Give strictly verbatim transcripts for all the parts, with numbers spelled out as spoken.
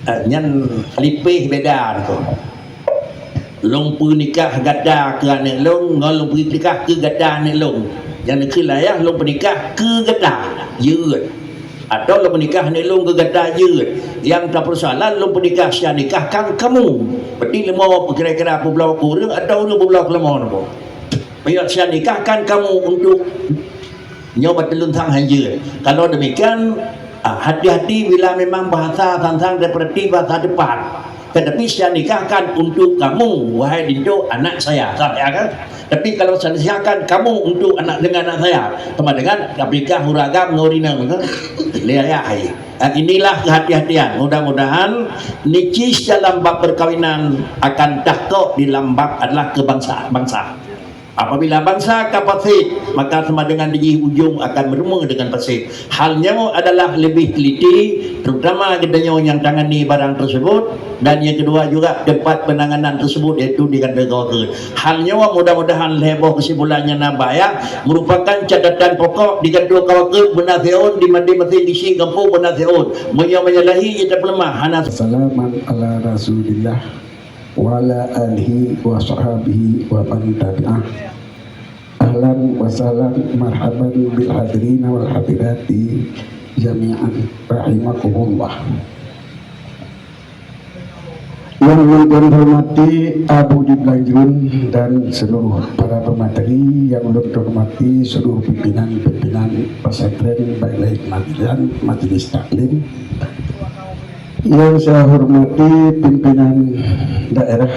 Eh, nyan lipéh beda tu. Lôn peunikah gata keu aneuk lôn, ngon lôn peunikah keu gata aneuk lôn. Nyang neukheun layah lôn peunikah keu gata, jeuet. Atawa lôn peunikah aneuk lôn keu gata, jeuet. Nyang tapeusoalan lôn peunikah syanikahkan kamu. Berarti leumo kira-kira peubloe keu ureueng atawa ureueng peubloe keu leumo nyoe. Meunyoe syanikahkan kamu untuk Nyoe bak teuleuntang hanjeuet. Kalau demikian, ah, hati-hati bila memang bahasa sansang seperti bahasa depan. Tetapi saya nikahkan untuk kamu, wahai Dinto, anak saya. Sah, ya kan? Tapi kalau saya nikahkan kamu untuk anak dengan anak saya, sama dengan Afrika, Huragam, Norina, kan? Lihat ya, hai. Ah, inilah kehati-hatian. Mudah-mudahan nicis dalam bab perkawinan akan tahkok di dalam bab adalah kebangsaan bangsa. Apabila bansa ka paséh, maka sama dengan di jih ujong akan meureumeue dengan paséh. Hal nyoe adalah leubeh teliti, terutama geutanyoe nyang tangani barang tersebut, dan yang kedua juga tempat penanganan tersebut, yaitu di Kantor Kawakeut. Hal nyoe mudah-mudahan lhèe boh kesimpulan nyang na bak, ya, merupakan catatan pokok di Kantor Kawakeut beuna siôn, di masing-masing distrik gampông beuna siôn. Meunyoe menyalahi, ya tapeuleumah, hana. Salaman ala Rasulillah. Wa ala alihi wa sahbihi wa man tabi'ah. Ahlan wa sahlan, marhaban bil hadirin wal hadirati jami'an, rahimakumullah. Yang ulôn hormati Abu di Blanjrun dan seluruh para pemateri, yang ulôn hormati seluruh pimpinan-pimpinan pesantren, baik dari pengadilan, majelis taklim, yang saya hormati pimpinan daerah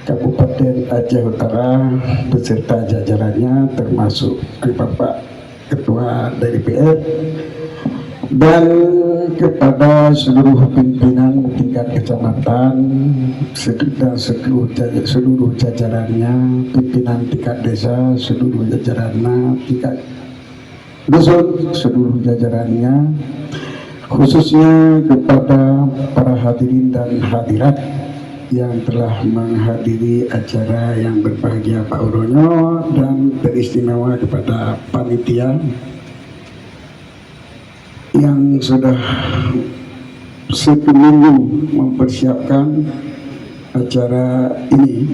Kabupaten Aceh Utara beserta jajarannya, termasuk Bapak Ketua D P R, dan kepada seluruh pimpinan tingkat kecamatan, sek-, dan seluruh ja-, seluruh jajarannya, pimpinan tingkat desa, seluruh jajarannya, tingkat dusun seluruh jajarannya, khususnya kepada para hadirin dan hadirat yang telah menghadiri acara yang berbahagia bak uroe nyoe, dan teristimewa kepada panitia yang sudah satu minggu mempersiapkan acara ini.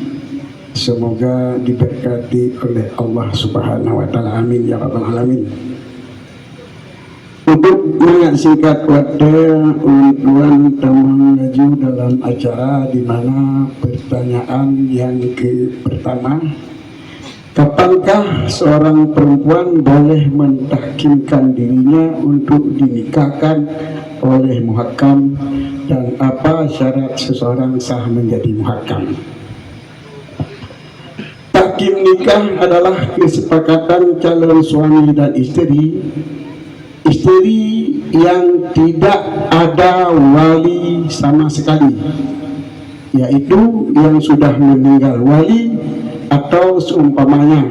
Semoga diberkati oleh Allah Subhanahu wa Ta'ala. Amin ya Rabbal Alamin. Untuk mangat singkat watèe, ulôn tuan tamong laju dalam acara, di mana pertanyaan yang ke pertama, kapankah seorang perempuan boleh mentahkimkan dirinya untuk dinikahkan oleh muhakkam, dan apa syarat seseorang sah menjadi muhakkam? Tahkim nikah adalah kesepakatan calon suami dan isteri, isteri yang tidak ada wali sama sekali, yaitu yang sudah meninggal wali atau seumpamanya,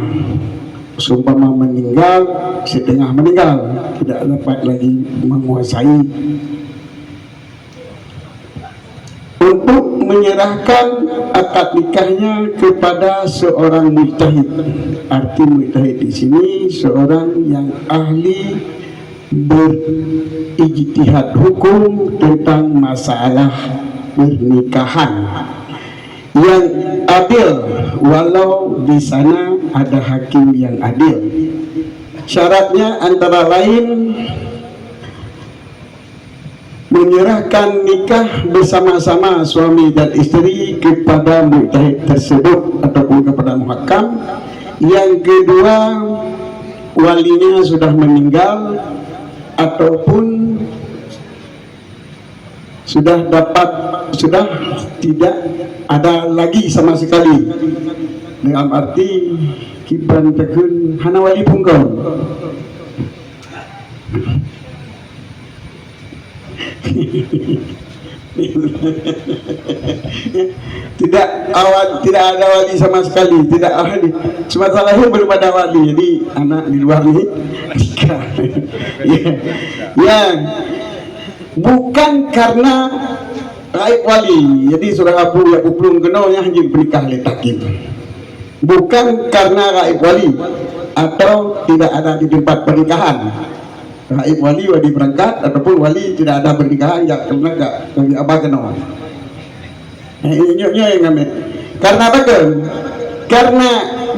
seumpama meninggal, setengah meninggal, tidak dapat lagi menguasai. Untuk menyerahkan akad nikahnya kepada seorang mujtahid. Arti mujtahid di sini seorang yang ahli berijtihad hukum tentang masalah pernikahan, yang adil, walau di sana ada hakim yang adil. Syaratnya antara lain menyerahkan nikah bersama-sama suami dan isteri kepada mujtahid tersebut ataupun kepada muhakkam. Yang kedua, walinya sudah meninggal ataupun sudah dapat, sudah tidak ada lagi sama sekali. Dalam arti kiban takheun hana wali pungkon. Tidak awal, tidak ada wali sama sekali, tidak ada. Semasa lahir belum ada wali, jadi anak di luar ni nikah. Ya. Ya. Bukan karena gaib wali. Jadi surah Abu ya kuplueng keunoe nyang jeuet peunikah lé tahkim. Bukan karena gaib wali atau tidak ada di tempat pernikahan. Gaib wali, wali berangkat, ataupun wali tidak ada pernikahan, jak keunoe, jak keunoe, abah keunoe. Eh, nyoe, nyoe nyang ngamét. Karena apa kan? Karena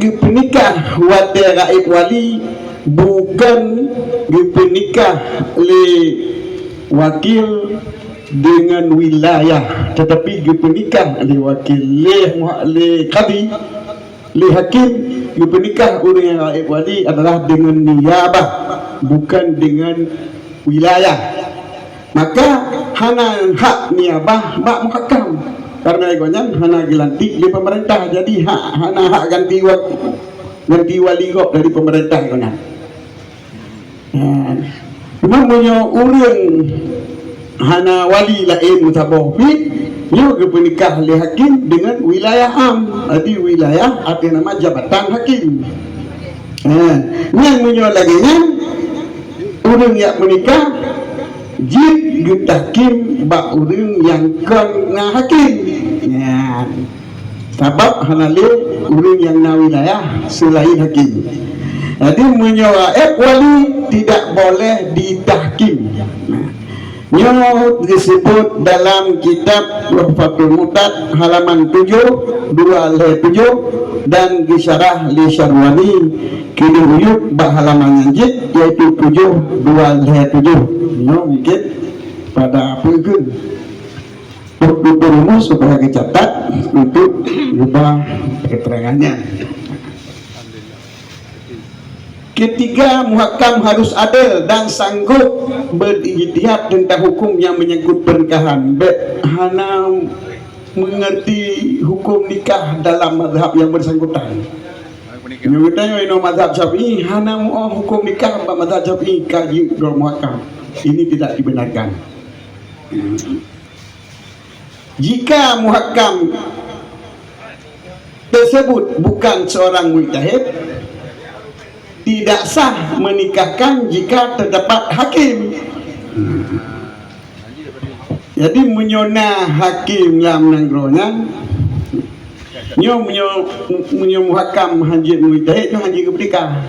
geupeunikah watée gaib wali bukan geupeunikah lé wakil dengan wilayah, tetapi geupeunikah lé wakil, lé, lé kadi, lé hakim. Geupeunikah ureuëng nyang gaib wali adalah dengan niyabah, bukan dengan wilayah. Maka hana hak niyabah bak muhakam, karena gobnyan hana geulantik lé pemerintah. Jadi hak, hana hak ganti wa-, ganti wali gob dari pemerintah gobnyan. Ha. Cuma meunyoe ureuëng hana wali laén meusaboh pih, nyoe geupeunikah lé hakim dengan wilayah am, jadi wilayah ateueh nama jabatan hakim. Ha. Nyan meunyoe lagée nyan, ureuëng nyang meunikah jeuet geutahkim bak ureuëng nyang kon na hakim. Nyan. Sabab hana lé ureuëng nyang na wilayah seulaén hakim. Jadi meunyoe gaib wali tidak boleh ditahkim. Nah, nyoe disebut dalam kitab Tuhfatul Muhtad halaman tujoh dua lhée tujoh dan disyarah lé Syarwani keu Uyub bak halaman nyang jeuet, yaitu tujoh dua lhée tujoh. Nyoe mungkin pada apa ke? Untuk rumus supaya dicatat untuk ubah keterangannya. Ketiga, muhakam harus adil dan sanggup berijtihad tentang hukum yang menyangkut pernikahan. Bék hana mengerti hukum nikah dalam mazhab yang bersangkutan. Nyoe geutanyoe inoe mazhab Syafi'i, hana muoh hukum nikah bak mazhab Syafi'i, ka jeuet droe muhakam. Ini tidak dibenarkan. Jika muhakam tersebut bukan seorang mujtahid, tidak sah menikahkan jika terdapat hakim. Jadi meunyoe na hakim lam nanggroe nyan, nyoe meunyoe, meunyoe muhakam hanjeuet mujtahid, nyoe hanjeuet geupeunikah.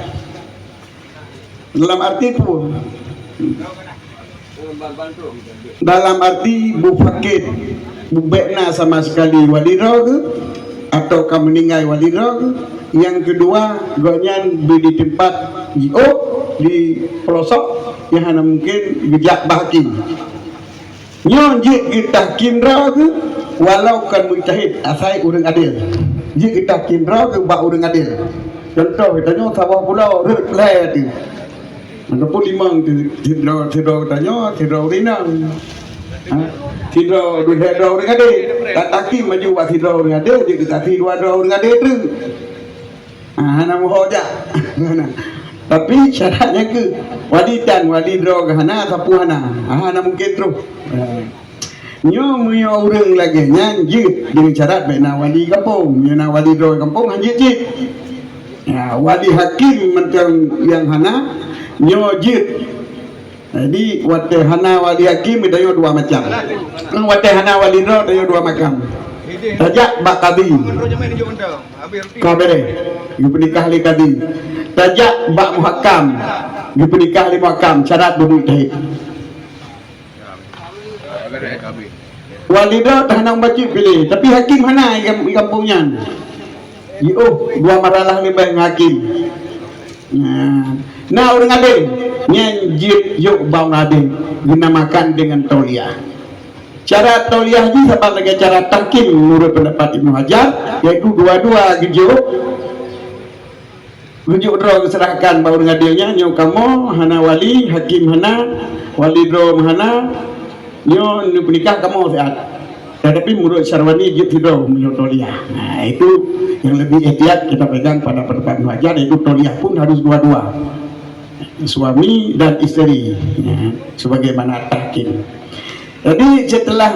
Dalam arti peue? Dalam arti bufakét, bubék na sama sekali wali droe geuh, atau ka meuninggai wali droe geuh. Nyang keudua, gobnyan beu di teumpat jiôh, di peulosok, nyang hana mungken geujak bak hakim. Nyoe jeuet geutahkim droe geuh, walau kon mujtahid, asai ureuëng adil. Jeuet geutahkim droe geuh bak ureuëng adil. Contoh, geutanyoe saboh pulo rhot lhée teuh. Ataupun limong teuh, sidroe, sidroe geutanyoe, sidroe ureuëng inong. Ha? Sidroe, dua sidroe ureuëng adil. Tatahkim laju bak sidroe ureuëng adil, jeuet geutahkim dua droe ureuëng adil treuk. Ha, hana meuho jak. Tapi syarat nyang keu wali tan, wali droe geuh hana, sapeue hana. Ha, hana mungken troh. Ha. Nyoe meunyoe ureuëng lagée nyan jeuet deungon syarat bék na wali gampông. Meunyoe na wali droe gampông, han jeuet cit. Ha, wali hakim mantong nyang hana, nyoe jeuet. Jadi, watée hana wali hakim, tanyoe dua macam. Watée hana wali droe, tanyoe dua macam. Tajak bak kadi. Ka bereh. Geupeunikah lé kadi. Tajak bak muhakam. Geupeunikah lé muhakam. Syarat beumujtahid. Wali droe hana bacut piléh, tapi hakim hana di gam-, di gampông nyan. Jiôh dua marhalah leubeh ngon hakim. Nah, na ureuëng adé, nyan jeuet jok bak ureuëng adé, geunamakan deungon tauliah. Cara tauliah jih saban lagée cara tahkim meunurot peundapat Ibnu Hajar, yaitu dua-dua geujok, geujok droe geuseurahkan bak ureuëng adé nyan, nyoe kamoe hana wali, hakim hana, wali droe hana, nyoe neupeunikah kamoe siat. Tetapi meunurot Syarwani jeuet sidroe meunyoe tauliah. Nah, itu yang lebih ihtiat kita pegang pada pendapat Ibnu Hajar, yaitu tauliah pun harus dua-dua. Suami dan isteri, ya, sebagaimana tahkim. Jadi setelah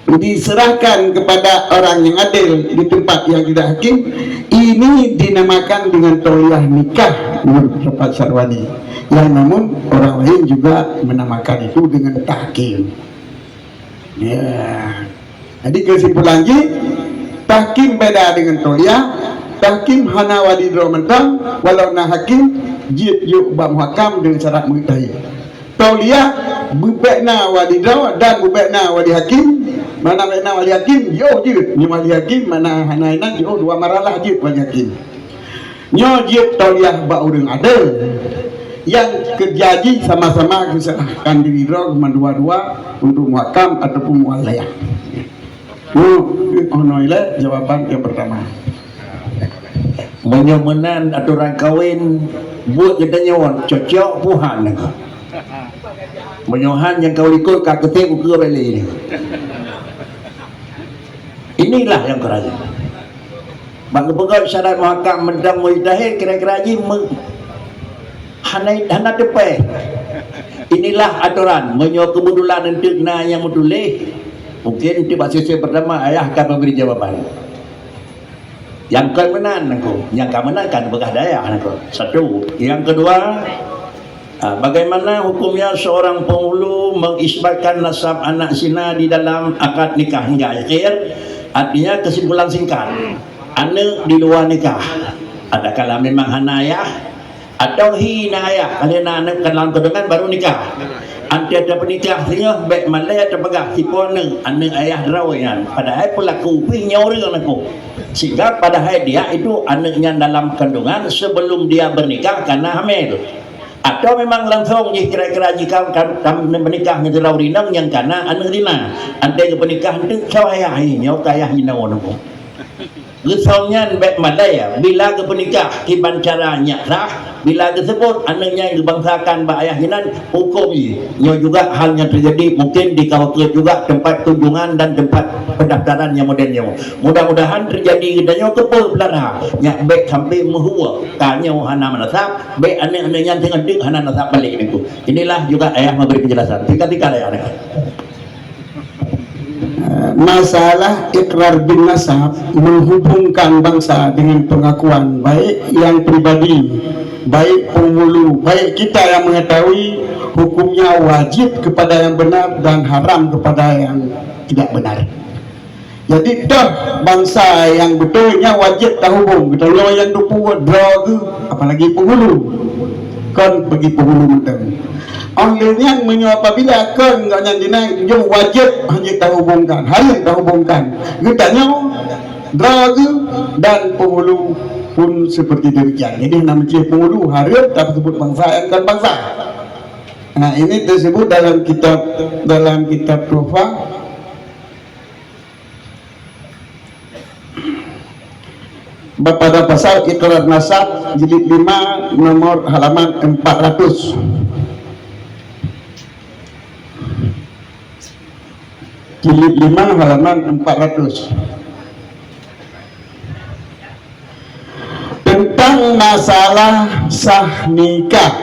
diserahkan kepada orang yang adil di tempat yang tidak hakim, ini dinamakan dengan tauliah nikah menurut pendapat Syarwani. Yang namun orang lain juga menamakan itu dengan tahkim. Ya. Jadi kesimpulan jih, tahkim beda dengan tauliah. Tahkim hana wali droe mantong, walau na hakim, jeuet jok bak muhakam deungon syarat mujtahid. Tauliah beubek na wali droe dan beubek na wali hakim, mana bek na wali hakim, jiôh jeuet. Nyoe wali hakim mana hana inan jiôh dua maralah jeuet wali hakim. Nyoe jeuet tauliah bak ureuëng adé nyang keureuja jih sama-sama geuseurahkan diri droe mandua-dua untuk muhakam ataupun muwaliyah. Nyoe, oh, nyoe ilée jawaban nyang pertama. Meunyoe meunan atoran kawen, buet geutanyoe cocok puhan nangka. Meunyoe han nyang kawen likot ka keutek ukeue bele. Inilah nyang keuraya. Bak geupeugah syarat muhakam mantong mujtahid kira-kira jih me-, hana, hana teupée. Inilah atoran, meunyoe keubeutulan eunteuk na nyang meutuléh, mungken eunteuk bak sesi pertama ayah akan memberi jawaban. Nyang kon meunan nangku, nyang ka meunan kan beugah dayah nangku. Satu. Yang kedua, ah, bagaimana hukumnya seorang penghulu mengisbatkan nasab anak zina di dalam akad nikah hingga akhir? Artinya kesimpulan singkat, aneuk di luwa nikah. Adakala memang hana ayah, atau hi na ayah, ka lheueh na aneuk ka lam kandungan baru nikah. Antée tapeunikah singoh bék malée tapeugah sipo aneuk, aneuk ayah droe nyan. Padahai peulaku pih nyoe ureuëng nangku. Sehingga padahai dia itu aneuk nyan dalam kandungan sebelum dia bernikah karena hamil. Atau memang langsung jih kira-kira jika kam, kam menikah ngon sidroe ureuëng inong nyang kana aneuk zina. Antée geupeunikah eunteuk soe ayah, hi nyoe ka ayah jinoe nangku. Geusöm nyan bék malée, bila geupeunikah kiban cara nyang sah, bila geuseubut aneuk nyan geubangsakan bak ayah inan, huköm jih. Nyoe juga hal nyang teujadi mungken di Kawakeut juga teumpat kunjungan dan teumpat peundaftaran nyang model nyoe. Mudah-mudahan teujadi geutanyoe keupeue peulara, nyak bék sampai meuhue ka nyoe hana meunasab, bék aneuk-aneuk nyan teungoh teuk hana nasab balek nangku. Inilah juga ayah memberi penjelasan. Tingkat-tingkat ayah nangku. Masalah ikrar bin nasab menghubungkan bangsa dengan pengakuan, baik yang pribadi, baik penghulu, baik kita yang mengetahui hukumnya wajib kepada yang benar dan haram kepada yang tidak benar. Jadi toh bangsa yang betul nya wajib tahubung. Geutanyoe nyang teupeue droe geuh, apalagi penghulu. Kon bagi penghulu mantong. Óh lheueh nyan meunyoe apabila kon gobnyan jinoe, jeuet wajéb hanjeuet tahubungkan, hareuem tahubungkan geutanyoe, droe geuh dan penghulu pun seperti demikian. Jadi hana meucéh penghulu hareuem tapeuseubut bansa nyang kon bansa. Nah, ini tersebut dalam kitab, dalam kitab Tuhfah. Pada pasal Iqrar Nasab, jilid lima, nomor halaman empat ratus. Jilid lima, halaman empat ratus. Tentang masalah sah nikah.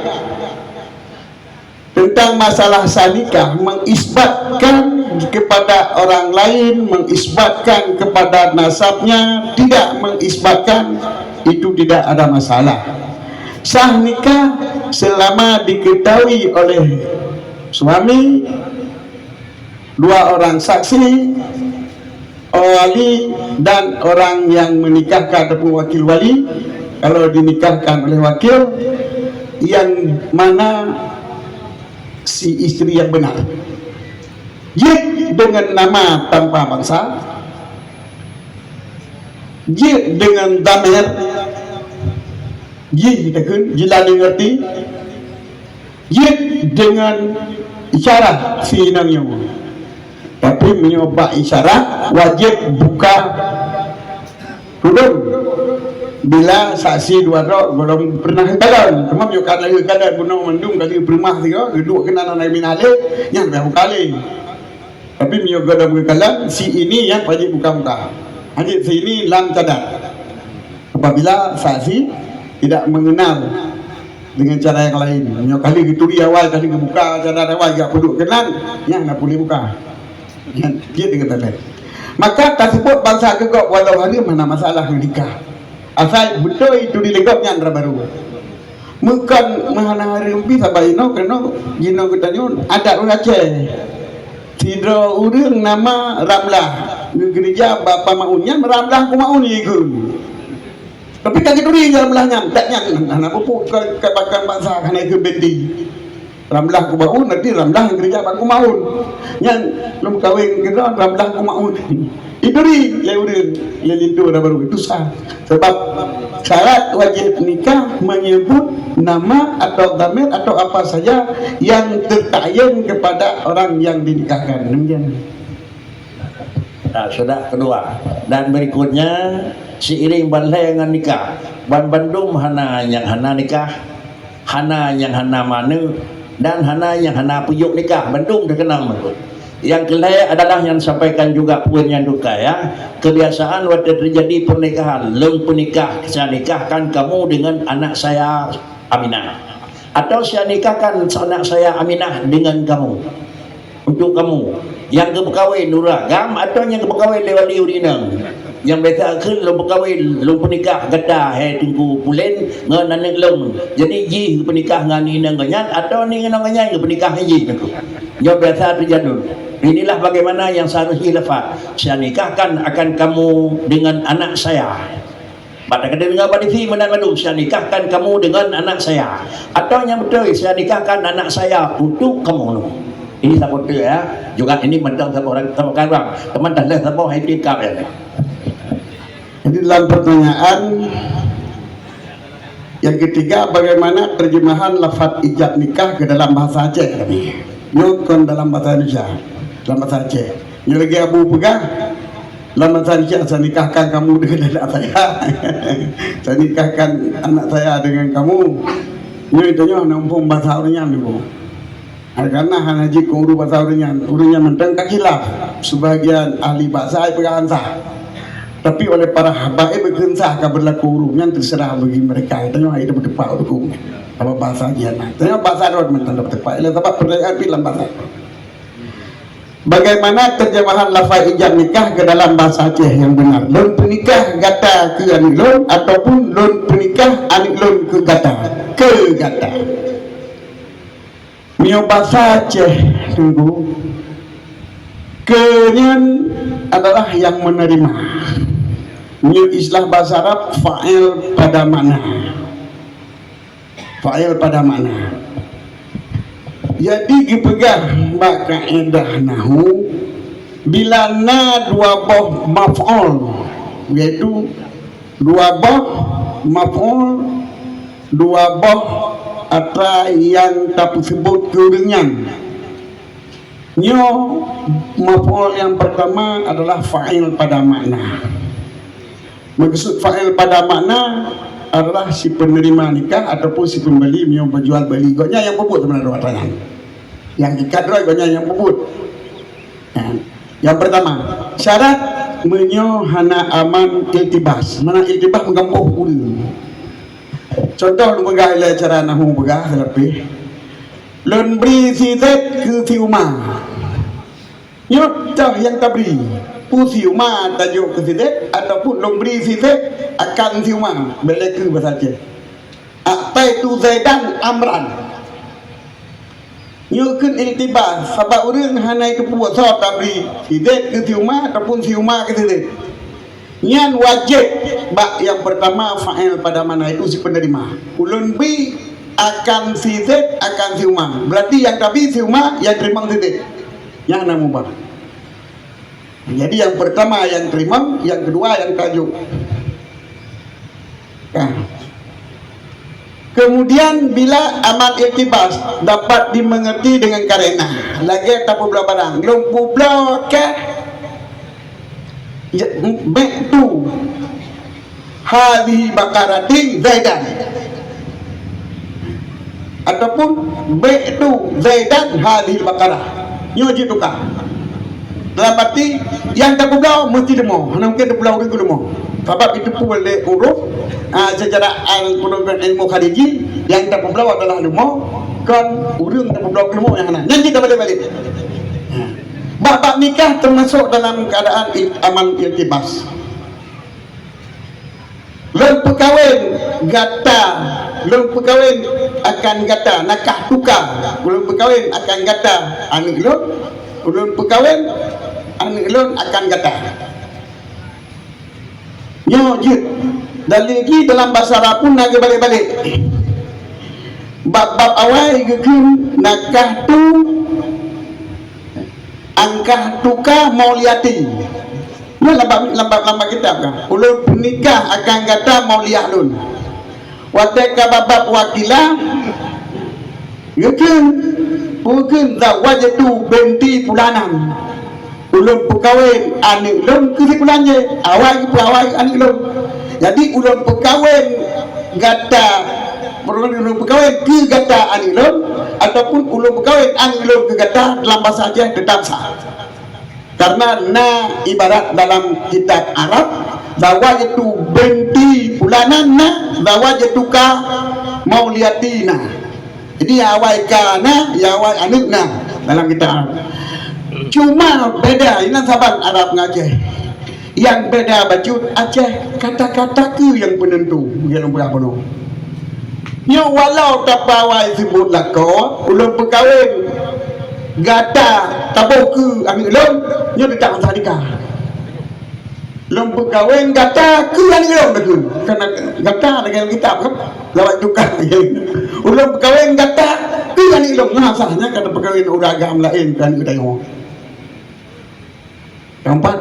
Tentang masalah sah nikah, mengisbatkan kepada orang lain, mengisbatkan kepada nasabnya, tidak mengisbatkan, itu tidak ada masalah. Sah nikah selama diketahui oleh suami, dua orang saksi, wali dan orang yang menikahkan ataupun wakil wali. Kalau dinikahkan oleh wakil, yang mana si isteri yang benar? Jeuet dengan nama tanpa bangsa, jeuet dengan dhamir, jih takheun, jilani ngerti, jeuet dengan isyarat si inong nyoe. Tapi meunyoe bak isyarat, wajéb buka tudong. Bila saksi dua droe, gohlom pernah kalon. Teuma meunyoe ka lheueh kalon bunoe mandum kali peuleumah sigoe, geuduek keunan aneuk minah lé, nyan payah buka lé. Tapi meunyoe gohlom geukalon, si ini nyang wajéb buka muka. Hanjeuet si ini lam cadar. Apabila saksi tidak mengenal dengan cara yang lain. Nyoe kali geuturi awai, kali geubuka cara awai, jak peuduek keunan, nyan hana peureulée buka. Nyan jeuet deungon tanda. Maka taseubut bansa keu gob walau hareuem hana masalah ngon nikah. Asai beutôi turi lé gob nyan dara barô. Meukon meuhana hareuem pih saban inoe keunoe jinoe geutanyoe adat ureuëng Aceh. Sidroe ureuëng nama Ramlah, geugeureuja bak Pak Maun, nyan Ramlah Pak Maun jikheun. Tapi ka geuturi lam blah nyan, tak nyan hana pupuk ke, ke bahkan bansa hana ke benti. Ramlah ku bak u, nanti Ramlah nyang keureuja bak ku maun. Nyan lôn kawin keudroe Ramlah ku maun. Ituri lé ureueng, lé linto dan baru itu sah. Sebab syarat wajib nikah menyebut nama atau dhamir atau apa saja yang tertayin kepada orang yang dinikahkan. Demikian. Nah, sudah kedua. Dan berikutnya, seiring ban lhée ngon nikah, ban bandum hana nyang hana nikah, hana nyang hana maneuk, dan hana nyang hana peuyôk nikah, bandum teukeunong meunurot. Nyang keulhée adalah nyang sampaikan juga peue nyang duka, ya. Kebiasaan watée terjadi pernikahan, lôn peunikah, saya nikahkan kamu dengan anak saya Aminah. Atau saya nikahkan anak saya Aminah dengan kamu. Untuk kamu, nyang geupeukawen ureueng agam atau nyang geupeukawen lé wali ureueng inong? Nyang biasa kheun lôn peukawen, lôn peunikah gata, hai Teungku Pulen, ngon aneuk lôn. Jadi jih geupeunikah ngon inong geuh nyan atau ni inong geuh nyan geupeunikah ngon jih Teungku? Nyoe biasa teujadul. Inilah bagaimana yang seharus jih lafaz, "Saya nikahkan akan kamu dengan anak saya." Bak teukeudeh deungon bak disi meunan mandum, "Saya nikahkan kamu dengan anak saya." Atau nyang beutôi, "Saya nikahkan anak saya untuk kamu." Ini saboh teuk, ya. Juga ini mantong saboh orang, saboh karang. Teuma dah lheueh saboh hai tingkap, ya. Jadi dalam pertanyaan yang ketiga, bagaimana terjemahan lafaz ijab nikah ke dalam bahasa Aceh kami? Nyoe kon dalam bahasa Indonesia, dalam bahasa Aceh. Nyoe lagée Abu peugah, lam bahasa Indonesia, "Saya nikahkan kamu dengan anak saya." "Saya nikahkan anak saya dengan kamu." Nyoe tanyoe na muphom bahasa ureueng nyan, Ibu. Karena hana jeuet keu ureueng bahasa ureueng nyan. Ureueng nyan mantong ka khilaf. Sebahagian ahli bahasa peugah han sah. Tapi oleh para habaib geukheun sah ka berlaku ureueng nyan, terserah bagi mereka. Tanyoe hai teupeuteupat ureueng. Apa bahasa jih na. Tanyoe bahasa droe mantong teupeuteupat. Ialah sabab pertanyaan pi lam bahasa. Bagaimana terjemahan lafaz ijab nikah ke dalam bahasa Aceh yang benar? Lôn peunikah gata keu aneuk lôn ataupun lôn peunikah aneuk lôn keu gata? Keu gata. Meunyoe bahasa Aceh, Teungku, keu nyan adalah yang menerima. Meunyoe istilah bahasa Arab, fa'il pada makna. Fa'il pada makna. Jadi geupeugah bak kaedah nahwu, bila na dua boh maf'ul, yaitu dua boh maf'ul, dua boh atra nyang tapeuseubut keu ureueng nyan. Nyoe maf'ul nyang pertama adalah fa'il pada makna. Maksud fa'il pada makna adalah si penerima nikah ataupun si pembeli meunyoe berjual beli. Gobnyan nyang peubuet sebenarnya atra nyan. Nyang ikat droe gobnyan nyang peubuet. Nah, nyang pertama, syarat meunyoe hana aman iltibas. Mana iltibas meugampôh ureueng. Contoh lôn peugah ilée cara nahwu peugah seulapeh. Lôn bri si Zaid keu si Uma. Nyoe toh nyang tabri. Peue si Uma tajok keu si Zaid ataupun lôn bri si Zaid akan si Uma. Bèk lé keu bahasa Aceh. A'taitu Zaidan Amran. Nyoe kheun iltibas, sabab ureueng hana jiteupeue soe tabri, si Zaid keu si Uma ataupun si Uma keu si Zaid. Nyan wajéb bak nyang peurtama fa'il pada makna itu si penerima. Ulôn bri akan si Zaid, akan si Uma. Berarti nyang tabri si Uma, nyang teurimong si Zaid. Nyan hana mubah. Jadi nyang peurtama nyang teurimong, nyang keudua nyang tajok. Nah. Kemudian bila amal iltibas dapat dimengerti dengan karena, lagée tapeubloe barang, lôn peubloe kah bi'tu hadhihi baqarati Zaidan. Ataupun bi'tu Zaidan hadhihi baqarah. Nyoe jeuet tukang. Dalam arti, nyang tapeubloe meusti leumo. Hana mungken tapeubloe ureueng keu leumo. Sabab jiteupeue lé uruf, ah, secara al-, ilmu khariji, nyang tapeubloe adalah leumo, kon ureueng tapeubloe keu leumo nyang hana. Nyan jeuet tabalek-balek. Ha. Bab-bab nikah teumasok dalam keuadaan il-, amal iltibas. Lôn peukawen gata, lôn peukawen akan gata, nakah tuka, lôn peukawen akan gata aneuk lôn, lôn peukawen aneuk lôn akan gata. Nyoe jeuet. Dan lagi dalam bahasa Arab pun na geubalek-balek. Bab-bab awai geukheun nakahtu, ankahtuka mauliati. Nyoe lam bab, lam bab, lam bab kitab kan. Ulôn peunikah akan gata mauliah lôn. Watée ka bab-bab wakilah, geukheun, geukheun zawajtu binti fulanan. Ulôn peukawen aneuëk lôn keu si fulan jih, awai geupeuawai aneuëk lôn. Jadi ulôn peukawen gata, ulôn peukawen keu gata aneuëk lôn, ataupun ulôn peukawen aneuëk lôn keu gata dalam bahasa Aceh teutap sah. Karena na ibarat dalam kitab Arab, zawajtu binti fulanan na, zawajtuka mauliati na. Jadi, ya awai ka na, ya awai aneuëk na dalam kitab Arab. Cuma beda, inan saban Arab ngon Aceh. Nyang beda bacut Aceh, kata-kata keu nyang peunentu, nyang peugah bunoe. Nyoe walau tapeuawai seubut lakoe, ulôn peukawen gata taboh keu aneuëk lôn, nyoe teutap sah nikah. Lôn peukawen gata keu aneuëk lôn, takheun. Kan gata lagée lam kitab kan? Zawajtuka. Ulôn peukawen gata keu aneuëk lôn. Nah, sah nyan ka tapeukawen ureuëng agam laén keu aneuëk tanyoe. Keumpat,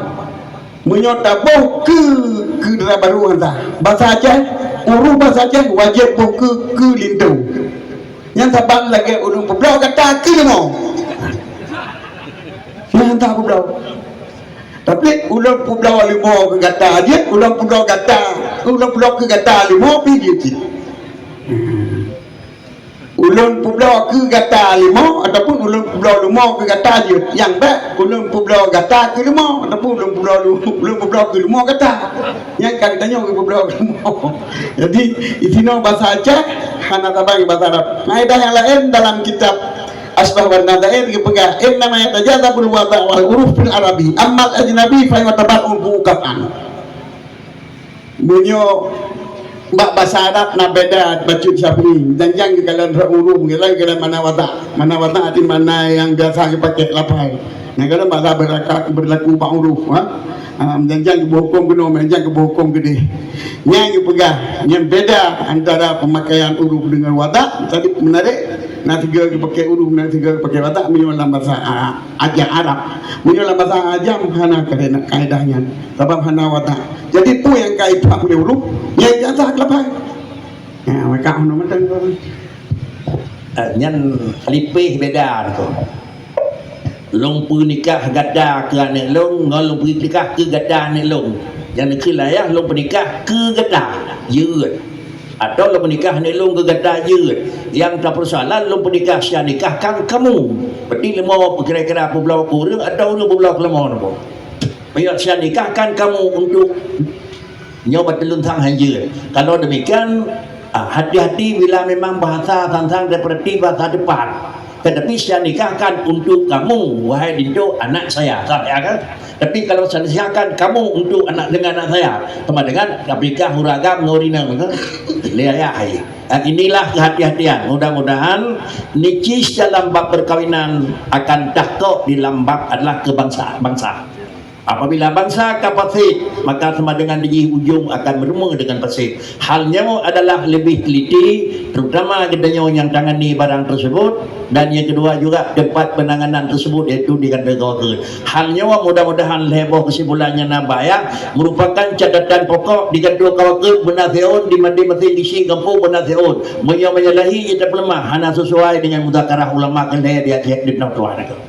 meunyoe taboh keu, keu dara barô nyan sah. Bahasa Aceh, ureuëng bahasa Aceh wajéb boh keu, keu linto. Nyan saban lagée ulôn peubloe gata keu leumo. Nyan sah peubloe. Tapi ulôn peubloe leumo keu gata jeuet, ulôn peubloe gata, ulôn peubloe keu gata leumo pih jeuet cit. Ulôn peubloe keu gata leumo ataupun ulôn peubloe leumo keu gata jeuet. Nyang bék ulôn peubloe gata keu leumo ataupun ulôn peubloe lu-, ulôn peubloe keu leumo gata. Nyan ka geutanyoe geupeubloe keu leumo. Jadi, isinoe bahasa Aceh hana saban ngon bahasa Arab. Kaedah nyang laén dalam kitab Asbab wan Nadhair geupeugah, "Innama yatajazabul wada' wal uruf fil Arabi, ammal ajnabi fa yu'tabar urfu qat'an." Meunyoe bak basa Arab na beda bacut Syafi'i, janjang geukalon rot ureuëng, geukalon, geukalon mana watak. Mana watak arti mana nyang biasa geupakai lapai. Nyang kalon basa beuraka-, beurlaku bak ureuëng, ha? Ha, janjang geuboh huköm keunoe, janjang geuboh huköm keudeh. Nyang geupeugah, nyang beda antara peumakaian ureuëng deungon watak, tadi meunarek, na sigoe geupakai ureuëng, na sigoe geupakai watak, meunyoe lam basa Arab, aja Arab. Meunyoe lam basa ajam, hana kaedah, kaedah nyan. Sabab hana watak. Jadi, peue nyang ka ipak lé ureuëng, nyang jasa keulapai. Ya, maka hana mantong tu. Eh, nyan lipéh beda tu. Lôn peunikah gata keu aneuëk lôn, ngon lôn peunikah keu gata aneuëk lôn. Nyang dikeue layah lôn peunikah keu gata, jeuet. Atau lôn peunikah aneuëk lôn keu gata, jeuet. Nyang tapeusoalan lôn peunikah, saya nikahkan kamu. Berarti leumo kira-kira peubloe keu ureuëng atau ureuëng peubloe keu leumo nyoe? Meunyoe saya nikahkan kamu untuk, nyoe bak teuleueng sang hanjeuet. Kalau demikian, ah, hati-hati bila memang bahasa sang-sang seperti bahasa depan. Tetapi saya nikahkan untuk kamu, wahai Dinto, anak saya. Sah, ya kan? Tapi kalau saya nikahkan kamu untuk anak, dengan anak saya, sama dengan nikah ureuëng agam ngon ureuëng inong, kan? Lé ayah, hai. Dan inilah kehati-hatian. Mudah-mudahan nicis dalam bab perkawinan akan tahkok di dalam bab adalah kebangsa-, bangsa. Apabila bansa ka paséh, maka sama dengan di jih ujong akan meureumeue dengan paséh. Hal nyoe adalah leubeh teliti, terutama geutanyoe nyang tangani barang tersebut, dan yang kedua juga tempat penanganan tersebut, yaitu di Kantor Kawakeut. Hal nyoe mudah-mudahan lhée boh kesimpulan nyang na bak ayah merupakan catatan pokok di Kantor Kawakeut beuna siôn, di masing-masing distrik gampông beuna siôn. Meunyoe menyalahi, ita peuleumah hana sesuai dengan muzakarah ulama keuhai di Aceh di Tuhan.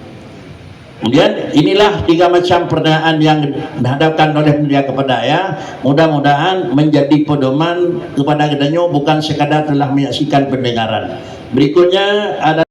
Kemudian, inilah tiga macam pertanyaan yang dihadapkan oleh media kepada ayah. Mudah-mudahan menjadi pedoman kepada geutanyoe, bukan sekadar telah menyaksikan pendengaran. Berikutnya ada